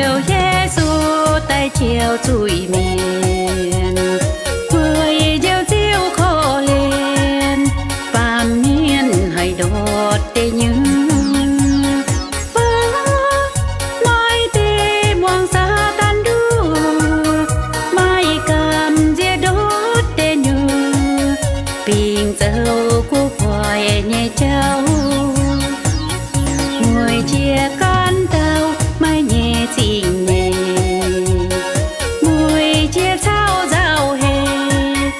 Ziouv Yesu daaih ziouc zuiz-mienh, weic njoux Ziouv korv-lienh, baamh mienh haih ndortv deic nyuoqc. Maiv deix muangx Saadaan nduov, maaih gamh nziex ndortv deic nyuoqc, bingx zoux guv buaic nyei jauv. Mueic jiex gaanv dauh maiv nyei zingh nyeic, mueic jiex caux nzauh heix,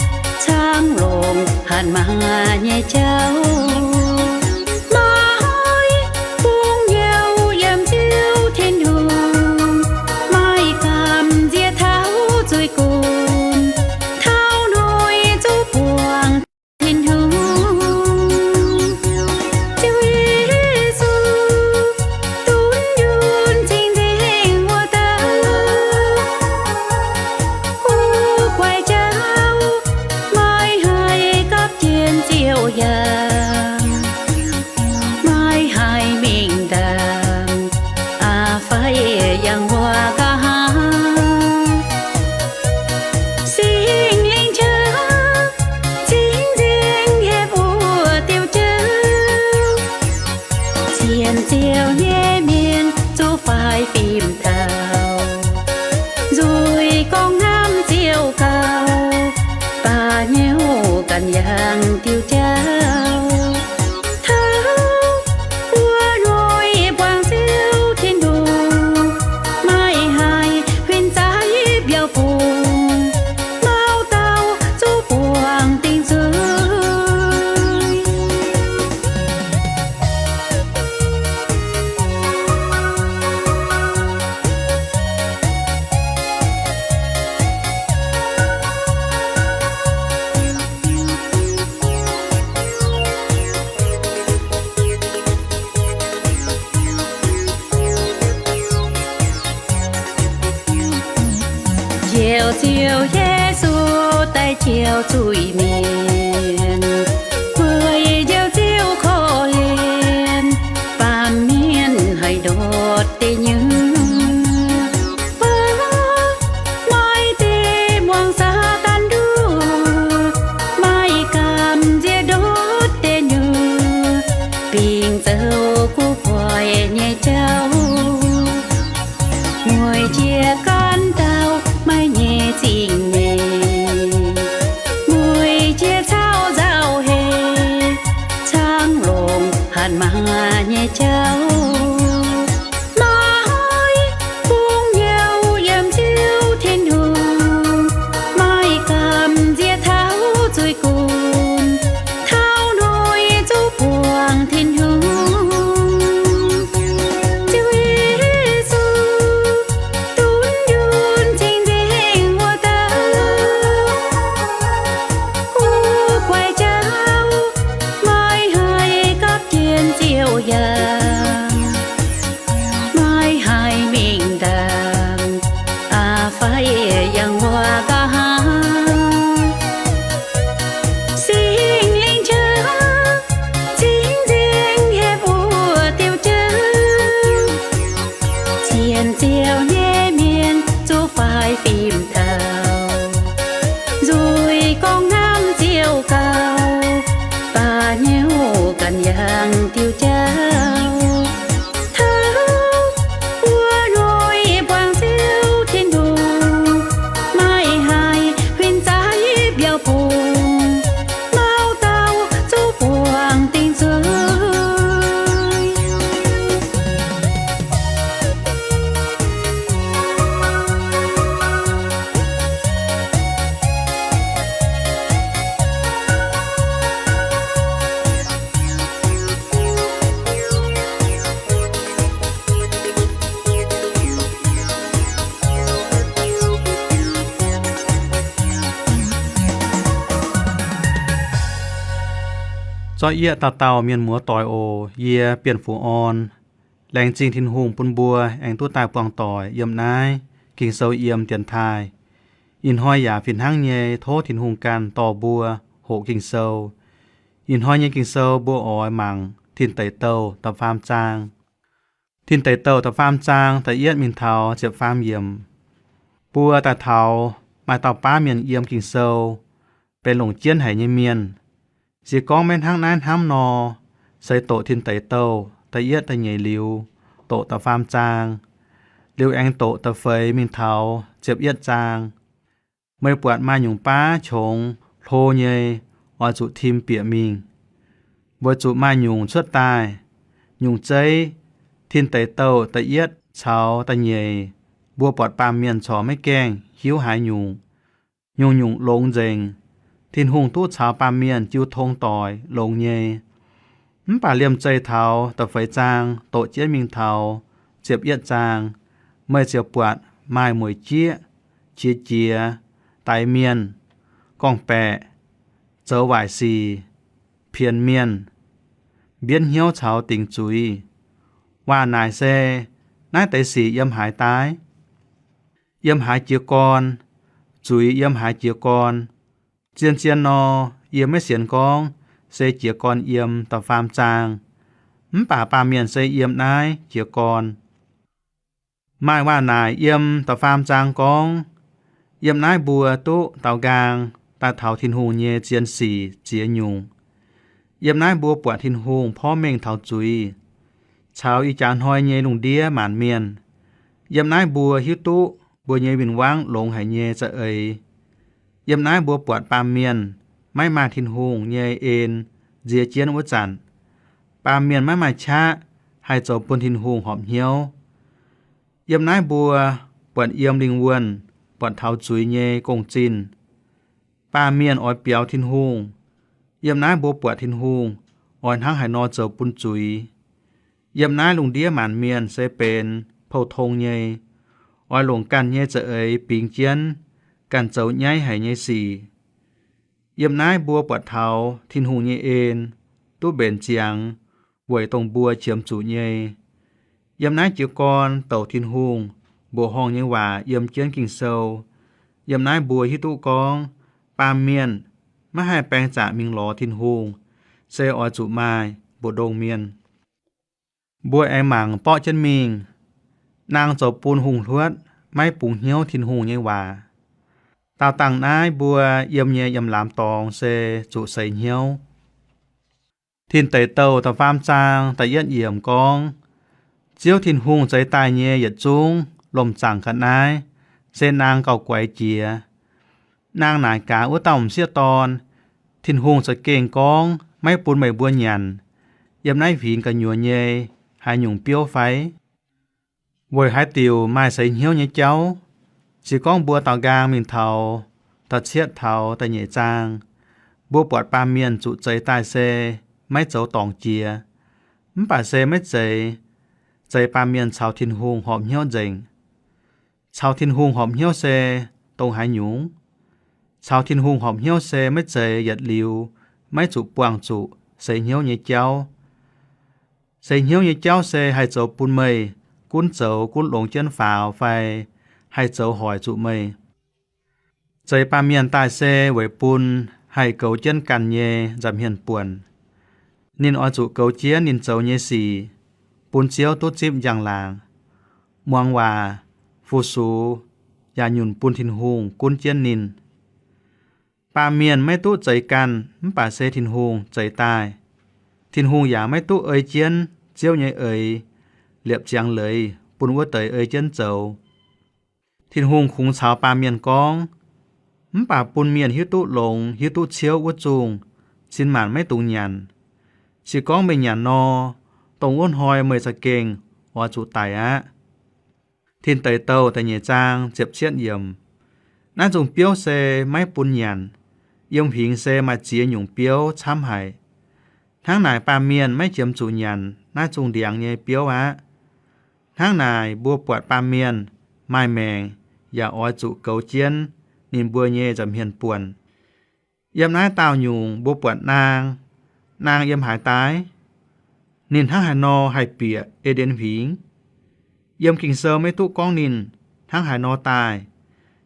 caangv longc hatc maaz nyei jauv. Maaih bung hnyouv yiem Ziouv Tin-Hungh, maaih gamh nziex taux zuiz-gunv, taux noic zuqc buangh Tin-Hungh. Ziouv Yesu, dunv yunh cing-nzengc wuov dauh, guv buaic jauv maiv haih gapv jienv Ziouv yangh, maiv haih mingh ndaangc, aa, fai yangh wuov nqa'haav. Singx Lingh qangx cing-nzengc hietv wuov diuh jauv, sienx Ziouv nyei mienh zuqc faix fim taux, nzuih gorngv hnamv Ziouv gauh, baac hnyouv ganh yangh diuh jauv. Taux wuov noic buangh Ziouv Tin-Hungh, maiv haih huin zaaix mbiauh fungx, mauv dauh zuqc buangh dingc zuiz. Njoux Ziouv Yesu daaih ziouc zuiz-mienh, weic njoux Ziouv korv-lienh, baamh mienh haih ndortv deic nyuoqc. Maiv deix muangx Saadaan nduov, maaih gamh nziex ndortv deic nyuoqc, bingx zoux guv buaic nyei jauv. Mueic jiex gaanv dauh maiv nyei zingh nyeic, mueic jiex caux nzauh heix, caangv longc hatc maaz nyei jauv. Maaih bung hnyouv yiem Ziouv Tin-Hungh, maaih gamh nziex taux zuiz-gunv, taux noic zuqc buangh Tin-Hungh. Ziouv Yesu, dunv yunh cing-nzengc wuov dauh, guv buaic jauv maiv haih gapv jienv Ziouv yangh, maiv haih mingh ndaangc, aa, fai yangh wuov nqa'haav. Singx Lingh qangx cing-nzengc hietv wuov diuh jauv, sienx Ziouv nyei mienh zuqc faix fim taux, nzuih gorngv hnamv Ziouv gauh, baac hnyouv ganh yangh diuh jauv. Taux wuov noic buangh Ziouv Tin-Hungh, maiv haih huin zaaix mbiauh fungx, mauv dauh zuqc buangh dingc zuiz. Zorqv yie dauh dauh mienh muoz-doic oc. Yie Bienh Fungx Orn. Laengz zingh Tin-Hungh bun mbuo aengx duqv daaih buangh doic yiem naaiv Ging-Sou yiem dienx taaih. Ih hnoi yaac fih hnangv nyei tov Tin-Hungh ganh dorh mbuo hoqc Ging-Sou. Ih hnoi nyei Ging-Sou mbuo oix mangc Tin Deic Douh da'faam zaang. Tin Deic Douh da'faam zaang da'yietv mingh taux ziepc faam yiemc. Mbuo daaih taux maaih dauh baav mienh yiem Ging-Sou, benx longc jienv haic nyei mienh. Se gorngv maiv hnangv naaiv hnamv nor, se doqc Tin Deic Douh da'yietv da'nyeic liuz, doqc da'faam zaang, liuz aengx doqc da'feix mingh taux ziepc yietv zaang. Meih buatc maaih nyungc baav qongx hlo nyei, oix zuqc tim bieqc mingh, weic zuqc maaih nyungc cuotv daaih. Nyungc zeiv, Tin Deic Douh da'yietv caux da'nyeic, mbuo buatc baamh mienh corc maiv gaengh hiuv haaix nyungc. Nyungc-nyungc longx nzengc. Tin-Hungh duqv caux baamh mienh jiu tong doic longx nyei. Mv baac liemh zeih taux da'feix zaang doqc jienv mingh taux ziepc yietv zaang, meih ziouc buatc maaih mueic jieqv, qiex jiez, daix mienh, gorngv-baeqc, zoux waaic sic, pienx mienh, mbienv hnyouv caux dingc zuiz. Waac naaic se, naaiv deix sic yiem haaix daaih? Yiem haaix jiez gorn? Zuiz yiem haaix jiez gorn? Zien-zien nor, yie maiv sienx gorngv se jiez gorn yiem da'faam zaang, mv baac baamh mienh se yiem naaiv jiez gorn. Maaih waac naaic yiem da'faam zaang gorngv, yiem naaiv mbuo duqv daaux nqaang daaih taux Tin-Hungh nyei zien sic ziex nyungc. Yiem naaiv mbuo buatc Tin-Hungh porv mengh taux zuiz, caux ih jaax hnoi nyei lungh ndiev maanc mienh. Yiem naaiv mbuo hiuv duqv mbuo nyei win-wangv longx haic nyei za'eix. Yiem naaiv mbuo buatc baamh mienh maiv maaih Tin-Hungh nyei en nzie jienv wuov zanc, baamh mienh maiv maaih qaqv haih zoux bun Tin-Hungh horpc hnyouv. Yiem naaiv mbuo buatc yiem lingh wuonh buatc taux zuiz nyei gong-zinh. Baamh mienh oix biaux Tin-Hungh. Yiem naaiv mbuo buatc Tin-Hungh oix hnangv haaix nor zoux bun zuiz. Yiem naaiv lungh ndiev maanc mienh se benx pou-tong nyei, oix longc ganh nyei za'eix bingx jienv ganh zoux nyaiv haic nyei sic. Yiem naaiv mbuo buatc taux Tin-Hungh nyei en duqv mbenc ziangx weic dongh mbuo qiemx zuqc nyei. Yiem naaiv jiez gorn douc Tin-Hungh mbuoqc horngh nyei waac yiem jienv Ging-Sou. Yiem naaiv mbuo hiuv duqv gorngv baamh mienh maiv haih baeng zaqc mingh lorz Tin-Hungh, se oix zuqc maaih mbu'ndongx mienh. Mbuo aengx mangc borqv jienv mingh, naang zoux bun hungh hluotv maiv bungx hnyouv Tin-Hungh nyei waac. Daauh dangh naaiv mbuo yiem nyei yiem lamz dorngx se zuqc seix hnyouv. Tin Deic Douh da'faam zaang da'yietv yiemc gorngv, Ziouv Tin-Hungh zeix daaih nyei yietc zungv lomh zaangc ga'naaiv se naang gauh-guaix jiex. Naang naaic gaax wuov dauh m'sieqv dorn, Tin-Hungh za'gengh gorngv maiv bun meih mbuo nyanc yiem naaiv huingx gu'nyuoz nyei haaix nyungc biouv fai? Weic haaix diuc maaih seix hnyouv nyei jauv? Se gorngv mbuo daaux nqaang mingh taux da'cietv taux da'nyeic zaang, mbuo buatc baamh mienh zuqc zeix daaih se maiv zoux dorngc jiex, mv baac se maiv zeiz, zeix baamh mienh caux Tin-Hungh horpc hnyouv nzengc. Caux Tin-Hungh horpc hnyouv se dongh haaix nyungc? Caux Tin-Hungh horpc hnyouv se maiv zeiz yietc liuz maiv zuqc buangh zuqc seix hnyouv nyei jauv. Seix hnyouv nyei jauv se haih zoux bun meih gunv zoux gunv longx jienv faaux fai haih zoux hoic zuqc meih. Zeix baamh mienh daaih se weic bun haih goux jienv ganh nyei nza'hmien buonc. Ninh oix zuqc goux jienv ninh zoux nyei sic, bun Ziouv duqv zipv njang-laangc, muangx waac, fu-sux, yaac nyunc bun Tin-Hungh gunv jienv ninh. Baamh mienh maiv duqv zeix ganh, mv baac se Tin-Hungh zeix daaih. Tin-Hungh yaac maiv duqv ei jienv Ziouv nyei eix, liepc ziangx leiz bun wuov deix ei jienv zoux. Tin-Hungh kungx caux baamh mienh gorngv, mv baac bun mienh hiuv duqv longx hiuv duqv ciouv wuov zungh, cin maanc maiv dungx nyanc. Se gorngv meih nyanc nor, dongh wuov hnoi meih za'gengh oix zuqc daic aqv. Tin Deic Douh da'nyeic zaang ziepc cietv yiemc. Naaiv zungh biouv se maiv bun nyanc. Yiem huingx se maaih ziex nyungc biouv camv haic. Hnangv naaic baamh mienh maiv qiemx zuqc nyanc naaiv zungh ndiangx nyei biouv aqv. Hnangv naaic mbuo buatc baamh mienh maaih maengc yaac oix zuqc goux jienv ninh mbuo nyei nza'hmien buonc. Yiem naaiv daauh nyungc mbuo buatc naang. Naang yiem haaix daaih? Ninh hnangv haaix nor haih bieqc E^nden Huingx? Yiem Ging-Sou maiv duqv gorngv ninh hnangv haaix nor daaih.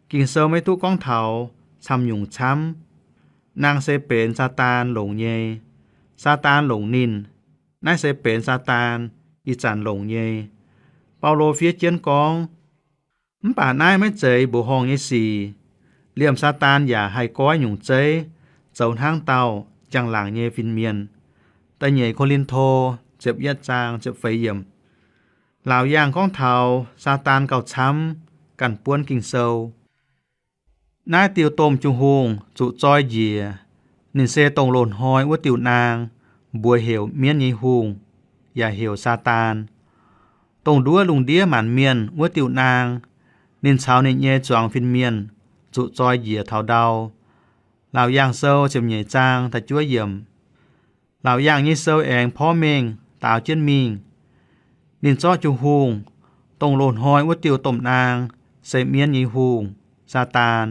Ging-Sou maiv duqv gorngv taux camv nyungc camv. Naang se benx Saadaan longc nyei. Saadaan longc ninh. Naaiv se benx Saadaan ih zanc longc nyei. Baulo fiev jienv gorngv, mv baac naaiv maiv zeiz mbuoqc horngh nyei sic. Liemh Saadaan yaac haih goiv nyungc zeiv zoux hnangv dauh njang-laangc nyei fin-mienh. Da'nyeic Ko^lin^to ziepc yietv zaang ziepc feix yiemc. Laauc yaangh gorngv taux Saadaan gauh camv ganh buonv Ging-Sou. Naaiv diuh domh Jung-Hungh zuqc zoi njiec. Ninh se dongh loz-hnoi wuov diuh naang, mbuox heuc mienv nyei hungh, yaac heuc Saadaan. Dongh nduov lungh ndiev maanc mienh wuov diuh naang, ninh caux ninh nyei zuangx fin-mienh zuqc zoi njiec taux ndau. Laauc Yaangh Sou ziepc nyeic zaang da'juov yiemc. Laauc Yaangh nyei sou aengx porv mengh daaux jienv mingh. Ninh zorqv Jung-Hungh, dongh loz-hnoi wuov diuh domh naang, se mienv nyei hungh, Saadaan,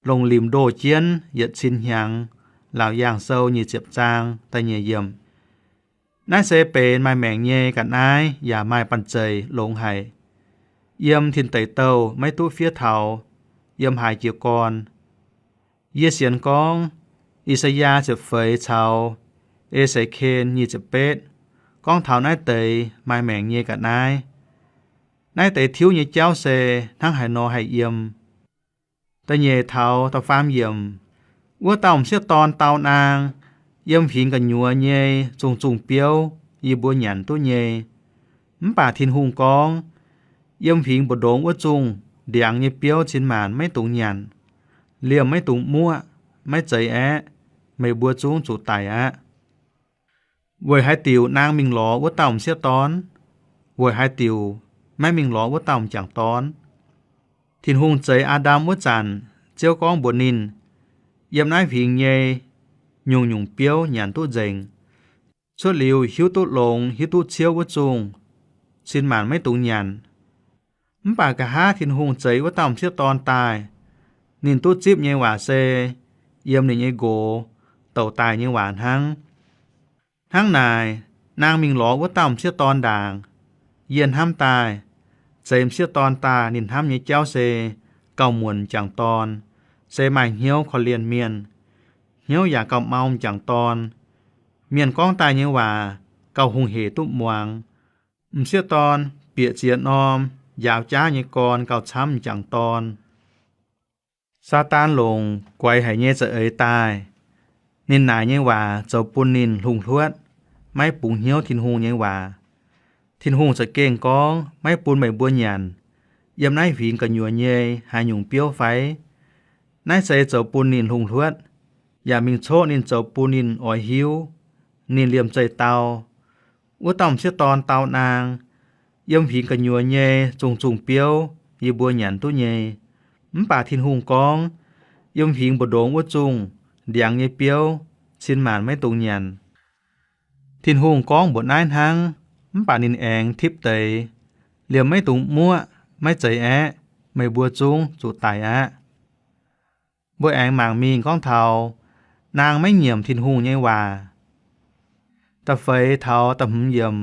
longc limc ndoh jienv yietc cin hnyangx. Laauc Yaangh Sou nyic ziepc zaang da'nyeic yiemc. Naaiv se benx maaih maengc nyei ga'naaiv yaac maaih banh zeic longx haic. Yiem tin deic douh maiv duqv fiev taux, yiem haaix jiez gorn. Yie sienx gorngv I^saa^yaa ziepc feix caux E^se^ken nyic ziepc betv gorngv taux naaiv deix maaih maengc nyei ga'naaiv. Naaiv deix tiuv nyei jauv se hnangv haaix nor haih yiem. Da'nyeic taux da'faam yiemc. Wuov dauh m'sieqv dorn dau naang, yiem fingx gu'nyuoz nyei zungh zungh biouv yie mbuo nyanc duqv nyei. Mv baac Tin-Hungh gorngv, yiem fingx mbu'ndongx wuov zungh ndiangx nyei biouv cin maanc maiv dungx nyanc, liemh maiv dungx muoqv, maiv zeiz aeqv, meih mbuo zungv zuqc daic aqv. Weic haaix diuc naang mingh lorz wuov dauh m'sieqv dorn? Weic haaix diuc maiv mingh lorz wuov dauh m'jangc dorn? Tin-Hungh zeix Aa^ndam wuov zanc, Ziouv gorngv mbuox ninh, yiem naaiv fingx nyei nyungc-nyungc biouv nyanc duqv nzengc. Cuotv liuz hiuv duqv longx hiuv duqv ciouv wuov zungh, cin maanc maiv dungx nyanc. Mv baac nqa'haav Tin-Hungh zeix wuov dauh m'sieqv dorn daaih, ninh duqv zipv nyei waac se yiem ninh nyei nqox douc daaih nyei waac hnangv. Hnangv naaic, naang mingh lorz wuov dauh m'sieqv dorn ndaangc. Yie hnamv daaih, zeix m'sieqv dorn daaih ninh hnamv nyei jauv se gauh muonc m'jangc dorn, se maaih hnyouv korv-lienh mienh, hnyouv yaac gauh mau m'jangc dorn. Mienh gorngv daaih nyei waac gauh hungh hec duqv muangx. M'sieqv dorn bieqc ziex norm njaaux jaav nyei gorn gauh camv m'jangc dorn. Saadaan longc guaix haic nyei za'eix daaih. Ninh naaic nyei waac zoux bun ninh hlungh hluotv, maiv bungx hnyouv Tin-Hungh nyei waac. Tin-Hungh za'gengh gorngv maiv bun meih mbuo nyanc yiem naaiv fingx gu'nyuoz nyei haaix nyungc biouv fai? Naaiv se zoux bun ninh hlungh hluotv, yaac mingh coqv ninh zoux bun ninh oix hiuv ninh liemh zeih dau. Wuov dauh m'sieqv dorn dau naang, yiem fingx gu'nyuoz nyei zungh zungh biouv yie mbuo nyanc duqv nyei. Mv baac Tin-Hungh gorngv, yiem fingx mbu'ndongx wuov zungh ndiangx nyei biouv cin maanc maiv dungx nyanc. Tin-Hungh gorngv mbuoqc naaiv hnangv, mv baac ninh aengx tipv deix, liemh maiv dungx muoqv, maiv zeiz aeqv, meih mbuo zungv zuqc daic aqv. Mbuo aengx mangc mingh gorngv taux naang maiv nyiemc Tin-Hungh nyei waac. Da'feix taux da'hmz yiemc,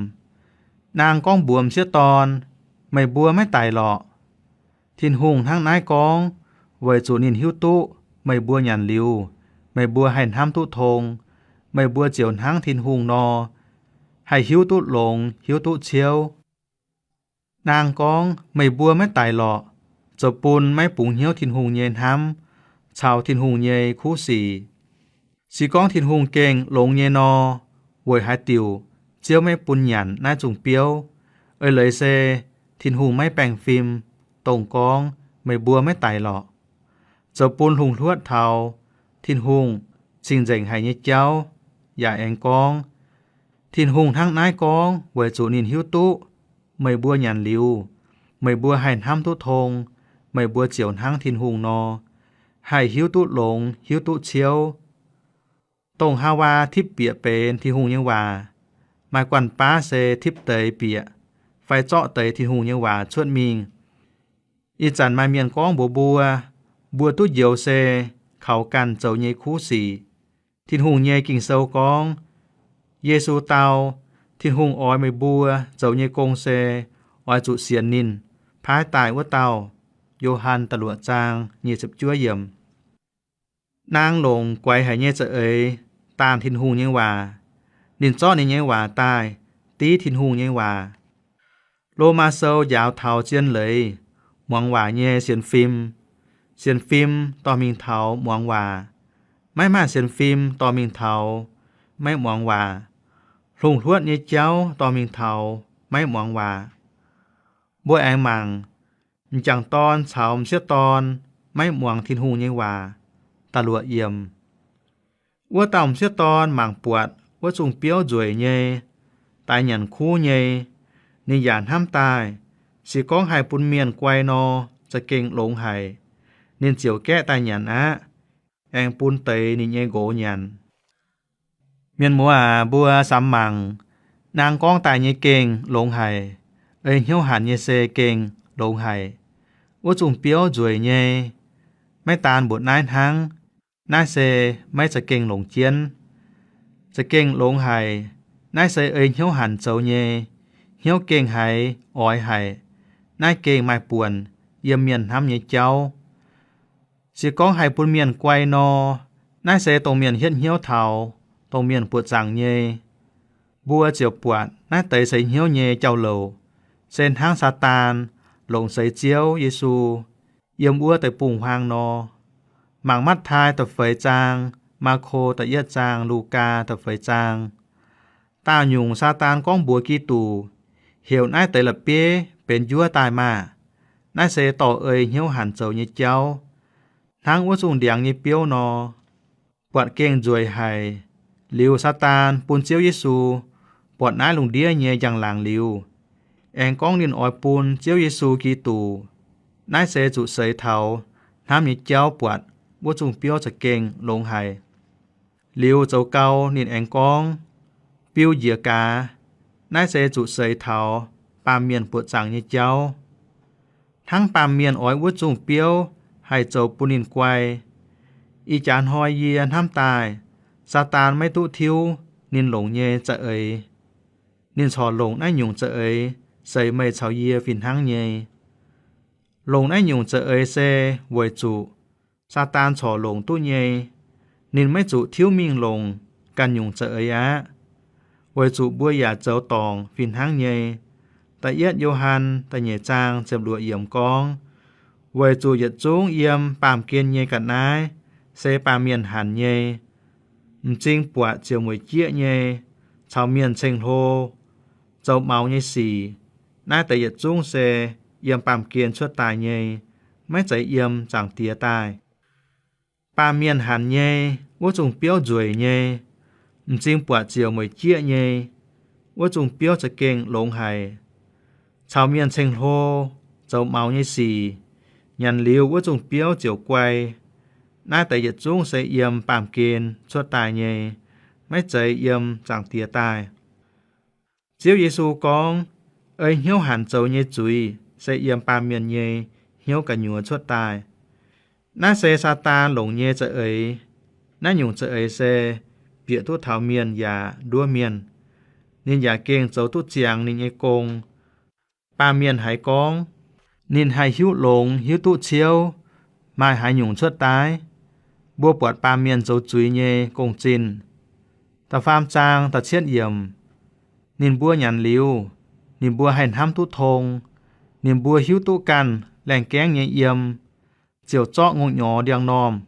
naang gorngv mbuox m'sieqv dorn, meih mbuo maiv daic lorqc. Tin-Hungh hnangv naaiv gorngv weic zuqc ninh hiuv duqv meih mbuo nyanc liuz, meih mbuo haih hnamv duqv tong, meih mbuo ziouc hnangv Tin-Hungh nor, haih hiuv duqv longx hiuv duqv ciouv. Naang gorngv meih mbuo maiv daic lorqc, zoux bun maiv bungx hnyouv Tin-Hungh nyei hnamv caux Tin-Hungh nyei kuv sic. Se gorngv Tin-Hungh gengh longx nyei nor, weic haaix diuc Ziouv maiv bun nyanc naaiv zungh biouv? Eix leiz se Tin-Hungh maiv baengh fim, dongh gorngv meih mbuo maiv daic lorqc, zoux bun hlungh hluotv taux Tin-Hungh cing-nzengc haic nyei jauv. Yaac aengx gorngv, Tin-Hungh hnangv naaiv gorngv weic zuqc ninh hiuv duqv meih mbuo nyanc liuz, meih mbuo haih hnamv duqv tong, meih mbuo ziouc hnangv Tin-Hungh nor, haih hiuv duqv longx hiuv duqv ciouv. Dongh Haawaa tipv bieqc benx Tin-Hungh nyei waac, maaih guanh baav se tipv deix bieqc fai zorqv deix Tin-Hungh nyei waac cuotv mingh. Ih zanc maaih mienh gorngv mbuox mbuo, mbuo duqv njoux se kaux ganh zoux nyei kuv sic. Tin-Hungh nyei Ging-Sou gorngv, Yesu dau, Tin-Hungh oix meih mbuo zoux nyei gong se oix zuqc sienx ninh paaiv daaih wuov dauh. Yo^han da'luoqc zaang nyic ziepc juov yiemc. Naang longc guaix haic nyei za'eix daanh Tin-Hungh nyei waac. Ninh zorqv ninh nyei waac daaih div Tin-Hungh nyei waac. Lomaa Sou njaaux taux zien leiz, muangx waac nyei sienx fim. Sienx fim dorh mingh taux muangx waac. Maiv maaih sienx fim dorh mingh taux maiv muangx waac. Hlongx hluotv nyei jauv dorh mingh taux maiv muangx waac. Mbuo aengx mangc, m'jangc dorn caux m'sieqv dorn maiv muangx Tin-Hungh nyei waac. Da'luoqc yiemc. Wuov dauh m'sieqv dorn mangc buatc wuov zungh biouv nzueic nyei, daix nyanc kuv nyei, ninh yaac hnamv daaih, se gorngv haih bun mienh guai nor, za'gengh longx haic. Ninh ziouc gaeqv daaih nyanc aqv, aengx bun deix ninh nyei nqox nyanc. Mienh muoz aac, mbuo samx mangc, naang gorngv daaih nyei gengh longx haic, ei hnyouv hanc nyei se gengh longx haic. Wuov zungh biouv nzueic nyei, maiv daan mbuoqc naaiv hnangv. Naaiv se maiv za'gengh longc jienv. Za'gengh longx haic. Naaiv se ei hnyouv hanc zoux nyei, hnyouv gengh haiz oix haic. Naaiv gengh maaih buonc yiem mienh hnamv nyei jauv. Se gorngv haih bun mienh guai nor, naaiv se dongh mienh hietv hnyouv taux, dongh mienh buoqc zaangc nyei. Mbuo ziouc buatc naaiv deix seix hnyouv nyei jauv-louc, se hnangv Saadaan longc seix Ziouv Yesu yiem wuov deic-bung-huaang nor. Mangc Matv^taai da'feix zaang, Maako da'yietv zaang, Lugaa da'feix zaang. Daauh nyungc Saadaan gorngv mbuox Giduc, heuc naaiv deix la'bieiv benx njuov daaih maah! Naaiv se dorh ei hnyouv hanc zoux nyei jauv, hnangv wuov zungh ndiangx nyei biouv nor. Buatc gengh nzueic haic. Liuz Saadaan bun Ziouv Yesu buatc naaiv lungh ndiev nyei njang-laangc liuz, aengx gorngv ninh oix bun Ziouv Yesu Giduc. Naaiv se zuqc seix taux hnamv nyei jauv buatc wuov zungh biouv za'gengh longx haic. Liuz zoux gau ninh aengx gorngv, biu njiec gaax. Naaiv se zuqc seix taux baamh mienh buoqc zaangc nyei jauv. Hnangv baamh mienh oix wuov zungh biouv haih zoux bun ninh guai. Ih jaax hnoi yie hnamv daaih, Saadaan maiv duqv tiuv ninh longc nyei za'eix. Ninh corc longc naaiv nyungc za'eix seix meih caux yie fih hnangv nyei. Longc naaiv nyungc za'eix se weic zuqc Saadaan corc longc duqv nyei. Ninh maiv zuqc tiuv mingh longc ganh nyungc za'eix aqv, weic zuqc mbuo yaac zoux dorngc fih hnangv nyei. Da'yietv Yo^han da'nyeic zaang ziepc luoqc yiemc gorngv, weic zuqc yietc zungv yiem baamh gen nyei ga'naaiv se baamh mienh hanc nyei. M'zing buatc ziouc mueic jieqv nyei, caux mienh ceng-hlo, zoux maux nyei sic, naaiv deix yietc zungv se yiem baamh gen cuotv daaih nyei, maiv zeiz yiem Zaangc Diex daaih. Baamh mienh hanc nyei, wuov zungh biouv nzueic nyei, m'zing buatc ziouc mueic jieqv nyei, wuov zungh biouv za'gengh longx haic. Caux mienh ceng-hlo, zoux maux nyei sic, nyanc liuz wuov zungh biouv ziouc guai. Naaiv deix yietc zungv se yiem baamh gen cuotv daaih nyei, maiv zeiz yiem Zaangc Diex daaih. Ziouv Yesu gorngv, ei hnyouv hanc zoux nyei zuiz se yiem baamh mienh nyei hnyouv gu'nyuoz cuotv daaih. Naaiv se Saadaan longc nyei za'eix. Naaiv nyungc za'eix se bieqc duqv taux mienh yaac nduov mienh. Ninh yaac gengh zoux duqv ziangx ninh nyei gong. Baamh mienh haiz gorngv, ninh haih hiuv longx hiuv duqv Ziouv maaih haaix nyungc cuotv daaih? Mbuo buatc baamh mienh zoux zuiz nyei gong-zinh. Da'faam zaang da'cietv yiemc. Ninh mbuo nyanc liuz, ninh mbuo haih hnamv duqv tong. Ninh mbuo hiuv duqv ganh laengh gaengv nyei yiem, ziouc zorqv ngongh nyorx ndiangx-normh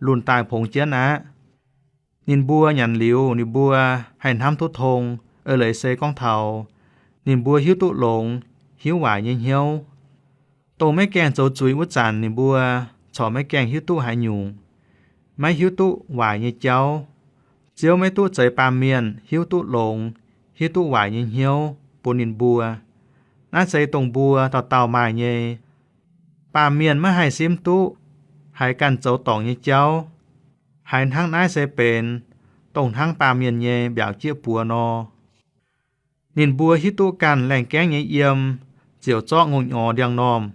lunh daaih pongx jienv aqv. Ninh mbuo nyanc liuz, ninh mbuo haih hnamv duqv tong. Eix leiz se gorngv taux ninh mbuo hiuv duqv longx, hiuv waaic nyei hnyouv. Dongh maiv gaengh zoux zuiz wuov zanc ninh mbuo corc maiv gaengh hiuv duqv haaix nyungc, maiv hiuv duqv waaic nyei jauv. Ziouv maiv duqv zeix baamh mienh hiuv duqv longx, hiuv duqv waaic nyei hnyouv bun ninh mbuo. Naaiv se dongh mbuo dauh dauh maaih nyei. Baamh mienh maiv haih simv duqv haaix ganh zoux dorngc nyei jauv. Haiz hnangv naaiv se benx dongh hnangv baamh mienh nyei mbiaauc jieqv buoz nor. Ninh mbuo hiuv duqv ganh laengh gaengv nyei yiem, ziouc zorqv ngongh nyorx ndiangx-normh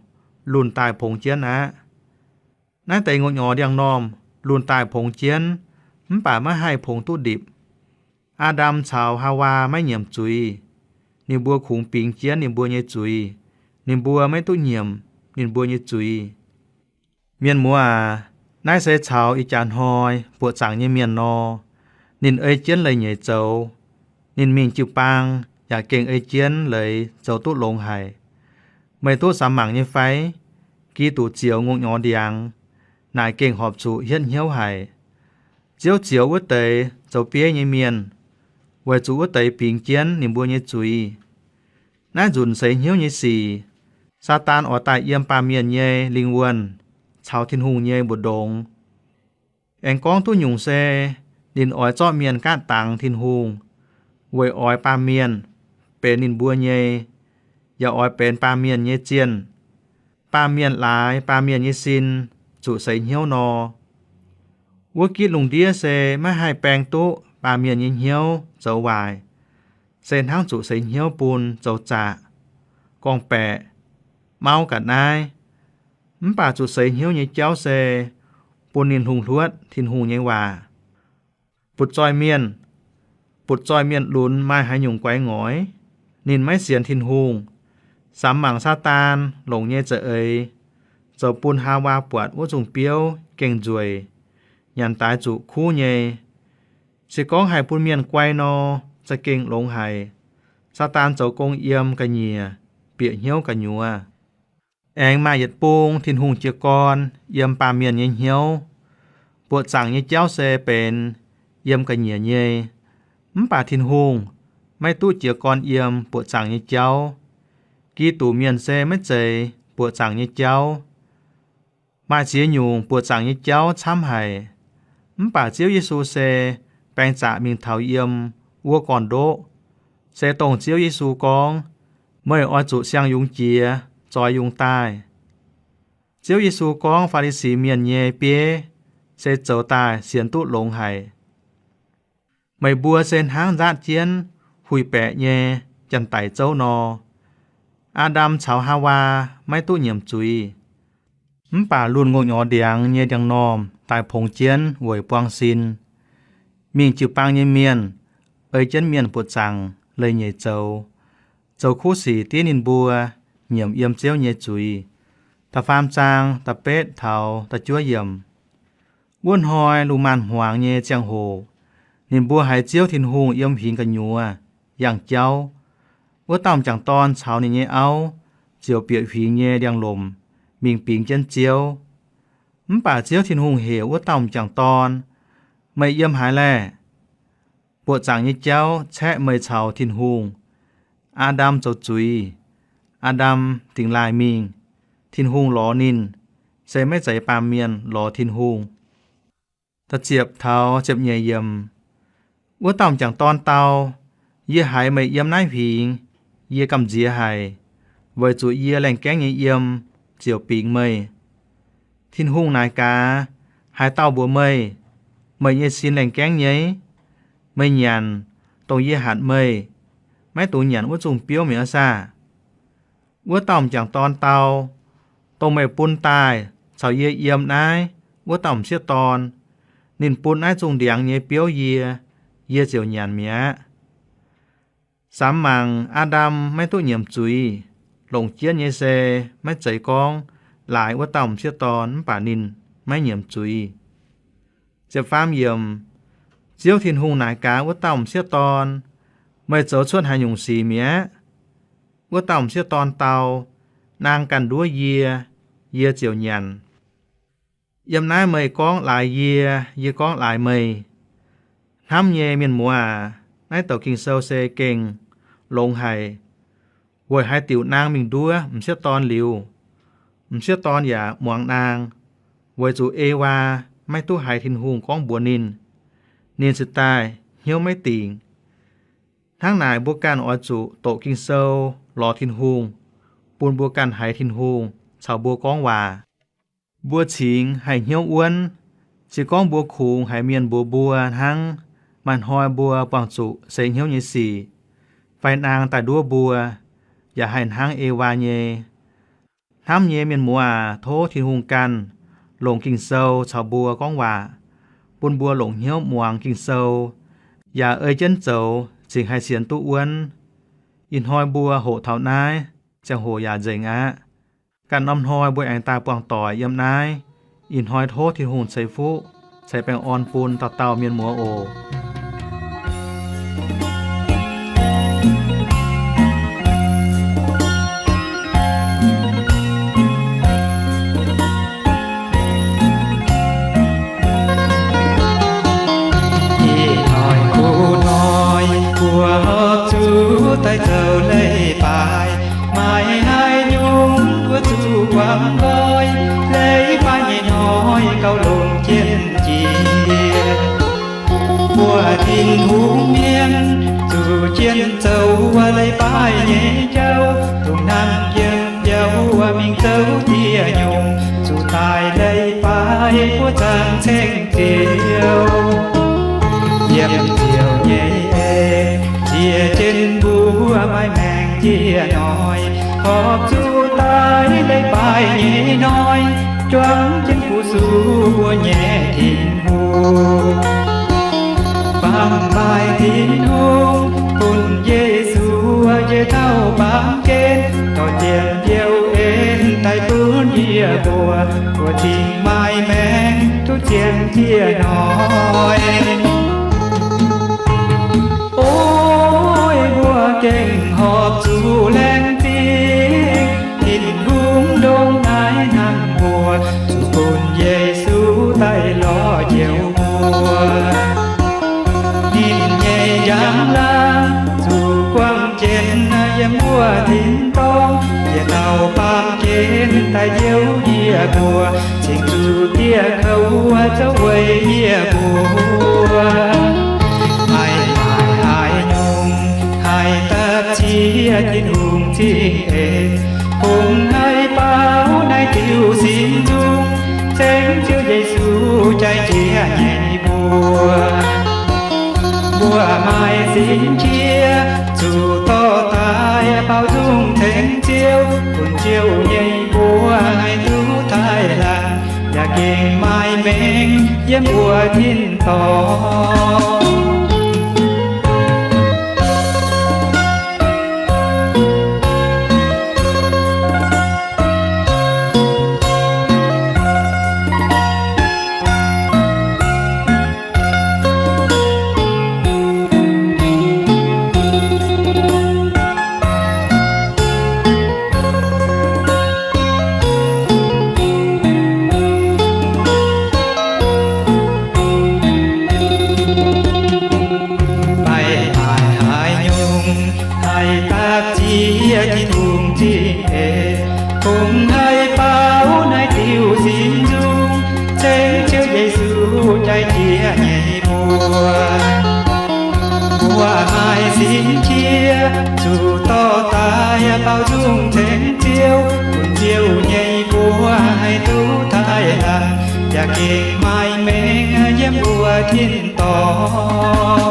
lunh daaih pongx jienv aqv. Naaiv deix ngongh nyorx ndiangx-normh lunh daaih pongx jienv, mv baac maiv haih pongx duqv ndipc. Aa^ndam caux Haawaa maiv nyiemc zuiz. Ninh mbuo kungx bingx jienv ninh mbuo nyei zuiz. Ninh mbuo maiv duqv nyiemc ninh mbuo nyei zuiz. Mienh muoz aac, naaiv se caux ih jaax hnoi buoqc zaangc nyei mienh nor, ninh ei jienv leiz-nyeic zoux. Ninh mingh jiu-baang yaac gengh ei jienv leiz zoux duqv longx haic. Meih duqv samx mangc nyei fai? Giduc zioux ngongh nyorx ndiangx naaic gengh horpc zuqc hietv hnyouv haic. Ziouv zioux wuov deix zoux bieiv nyei mienh, weic zuqc wuov deix bingx jienv ninh mbuo nyei zuiz. Naaiv nzunc seix hnyouv nyei sic, Saadaan oix daaih yiem baamh mienh nyei lingh wuonh caux Tin-Hungh nyei mbu'ndongx. Aengx gorngv duqv nyungc se, ninh oix zorqv mienh gaatv dangx Tin-Hungh, weic oix baamh mienh benx ninh mbuo nyei, yaac oix benx baamh mienh nyei zienh. Baamh mienh laaix baamh mienh nyei sin zuqc seix hnyouv nor, wuov gitv lungh ndiev se maiv haih baeng duqv baamh mienh nyei hnyouv zoux waaic, se hnangv zuqc seix hnyouv bun zoux zaqc, gorngv-baeqc, mauv ga'naaiv. Mv baac zuqc seix hnyouv nyei jauv se bun ninh hungh hluotv Tin-Hungh nyei waac. Butv-zoih mienh, butv-zoih mienh lunx maaih haaix nyungc guaix ngoix? Ninh maiv sienx Tin-Hungh. Samx mangc Saadaan longc nyei za'eix zoux bun Haawaa buatc wuov zungh biouv gengh nzueic, nyanc daaix zuqc kuv nyei. Se gorngv haih bun mienh guai nor, za'gengh longx haic. Saadaan zoux gong yiem ga'nyiec, bieqc hnyouv gu'nyuoz. Aengx maaih yietc bung Tin-Hungh jiez gorn yiem baamh mienh nyei hnyouv. Buoqc zaangc nyei jauv se benx yiem ga'nyiec nyei. Mv baac Tin-Hungh maiv duqv jiez gorn yiem buoqc zaangc nyei jauv. Giduc mienh se maiv zeiz buoqc zaangc nyei jauv. Maaih ziex nyungc buoqc zaangc nyei jauv camv haic. Mv baac Ziouv Yesu se baeng zaqc mingh taux yiem wuov gorn-ndoqv, se dongh Ziouv Yesu gorngv, Meih oix zuqc siang-yungz jiex, zoix yungz daaih. Ziouv Yesu gorngv Faa^li^si Mienh nyei bieiv se zoux daaih sienx duqv longx haic. Meih mbuo se hnangv nzaatv jienv huih baeqc nyei janx-daic zouv nor. Aa^ndam caux Haawaa maiv duqv nyiemc zuiz, mv baac lunh ngongh nyorx ndiangx nyei ndiangx-normh daaih pongx jienv weic buang sin. Mingh jiu-baang nyei mienh ei jienv mienh buoqc zaangc leiz-nyeic zoux, zoux kuv sic diev ninh mbuo nyiemc yiem Ziouv nyei zuiz. Da'faam zaang da'betv taux da'juov yiemc. Wuov hnoi lungh maanz-hmuangx nyei ziangh hoc, ninh mbuo haiz Ziouv Tin-Hungh yiem huingx gu'nyuoz yangh jauv. Wuov dauh m'jangc dorn caux ninh nyei auv ziouc bieqc huingx nyei ndiangx-lomc mingh bingx jienv Ziouv. Mv baac Ziouv Tin-Hungh heuc wuov dauh m'jangc dorn, Meih yiem haaix laeh? Buoqc zaangc nyei jauv caeqv meih caux Tin-Hungh. Aa^ndam zoux zuiz. Aa^ndam dingx laaih mingh. Tin-Hungh lorz ninh, se maiv zeiz baamh mienh lorz Tin-Hungh. Da'ziepc taux ziepc nyeic yiemc. Wuov dauh m'jangc dorn dau, Yie haiz meih yiem naaiv huingx, yie gamh nziex haic, weic zuqc yie laengh gaengv nyei yiem ziouc bingx meih. Tin-Hungh naaic gaax, Haaix dauh mbuox meih, meih nyei sin laengh gaengv nyei? Meih nyanc, dongh yie hatc meih, maiv dungx nyanc wuov zungh biouv mi'aqv saah? Wuov dauh m'jangc dorn dau, Dongh meih bun daaih caux yie yiem naaiv wuov dauh m'sieqv dorn, ninh bun naaiv zungh ndiangx nyei biouv yie, yie ziouc nyanc mi'aqv. Samx mangc, Aa^ndam maiv duqv nyiemc zuiz. Longc jienv nyei se maiv zeiz gorngv laaix wuov dauh m'sieqv dorn mv baac ninh maiv nyiemc zuiz. Ziepc faam yiemc. Ziouv Tin-Hungh naaic gaax wuov dauh m'sieqv dorn, Meih zoux cuotv haaix nyungc sic mi'aqv? Wuov dauh m'sieqv dorn dau, Naang ganh nduov yie, yie ziouc nyanc. Yiem naaiv meih gorngv laaix yie, yie gorngv laaix meih. Hnamv nyei mienh muoz aac, naaiv douc Ging-Sou se gengh longx haic. Weic haaix diuc naang mingh nduov m'sieqv dorn liuz, m'sieqv dorn yaac muangx naang, weic zuqc Ewaa maiv duqv haiz Tin-Hungh gorngv mbuox ninh, ninh cingx daaih hnyouv maiv dingc. Hnangv naaic mbuo ganh oix zuqc doqc Ging-Sou, lorz Tin-Hungh, bun mbuo ganh haiz Tin-Hungh caux mbuo gorngv waac. Mbuo cingx haih hnyouv wuonv, se gorngv mbuo kungx haiz mienh mbuox mbuo hnangv. Maaih hnoi mbuo buangh zuqc seix hnyouv nyei sic, fai naang daaih nduov mbuo, yaac haih hnangv Ewaa nyei. Hnamv nyei mienh muoz aac, tov Tin-Hungh ganh longc Ging-Sou caux mbuo gorngv waac, bun mbuo longc hnyouv muangx Ging-Sou, yaac ei jienv zoux cingx haih sienx duqv wuonv. Ih hnoi mbuo hoqc taux naaiv, ziangh hoc yaac nzengc aqv. Ganh norm hnoi mbuo aengx daaih buangh doic yiem naaiv. Ih hnoi tov Tin-Hungh ceix fuqv ceix baengh orn bun dauh dauh mienh muoz oc. Mbuo Tin-Hungh mienh zuqc jien zoux leiz-baaix nyei jauv, dongh hnangv yiem biauv mingh zouv dieh nyungc, zuqc daaih leiz-baaix buov zaangc ceng-ziouv. Yiem ziouc nyei eix, ziec jienv mbuo maaih maengc jiez hnoi, horpc zuqc daaih leiz-baaix nyei hnoi, juangc jienv fu-sux mbuo nyei Tin-Hungh. Baamh maaih Tin-Hungh bun Yesu njiec taux baamh gen, dorh zien ndiouh en daaih bun yie mbuo, mbuo cingx maaih maengc duqv zien jiez hnoi. O, mbuo gengh horpc zuqc laengz zingh Tin-Hungh ndongc naaiv hnangv mbuo, zuqc bun Yesu daaih lorz njoux mbuo. Ninh nyei njang-laangc zuqc buangh jienv yiem mbuo tin-dorngh, njiec taux baamh gen daaih njoux yie mbuo, cingx zuqc dieh kouv zouv weic yie mbuo. Meih maaih haaix nyungc haih dapv ziex Tin-Hungh zingh eix? Kungx haih baaux naaiv diuh sin nzung, cengx Ziouv Yesu jai jiex nyei mbuo. Mbuo maaih sin-qiex zuqc dorh daaih baaux nzung cengx Ziouv, bun Ziouv nyei mbuox haih duqv taaih laanh, yaac gengh maaih maengc yiem mbuo tin-dorngh. Meih maaih haaix nyungc haih dapv ziex Tin-Hungh zingh eix? Kungx haih baaux naaiv diuh sin nzung, cengx Ziouv Yesu jai jiex nyei mbuo. Mbuo maaih sin-qiex zuqc dorh daaih baaux nzung cengx Ziouv, bun Ziouv nyei mbuox haih duqv taaih laanh, yaac gengh maaih maengc yiem mbuo tin-dorngh.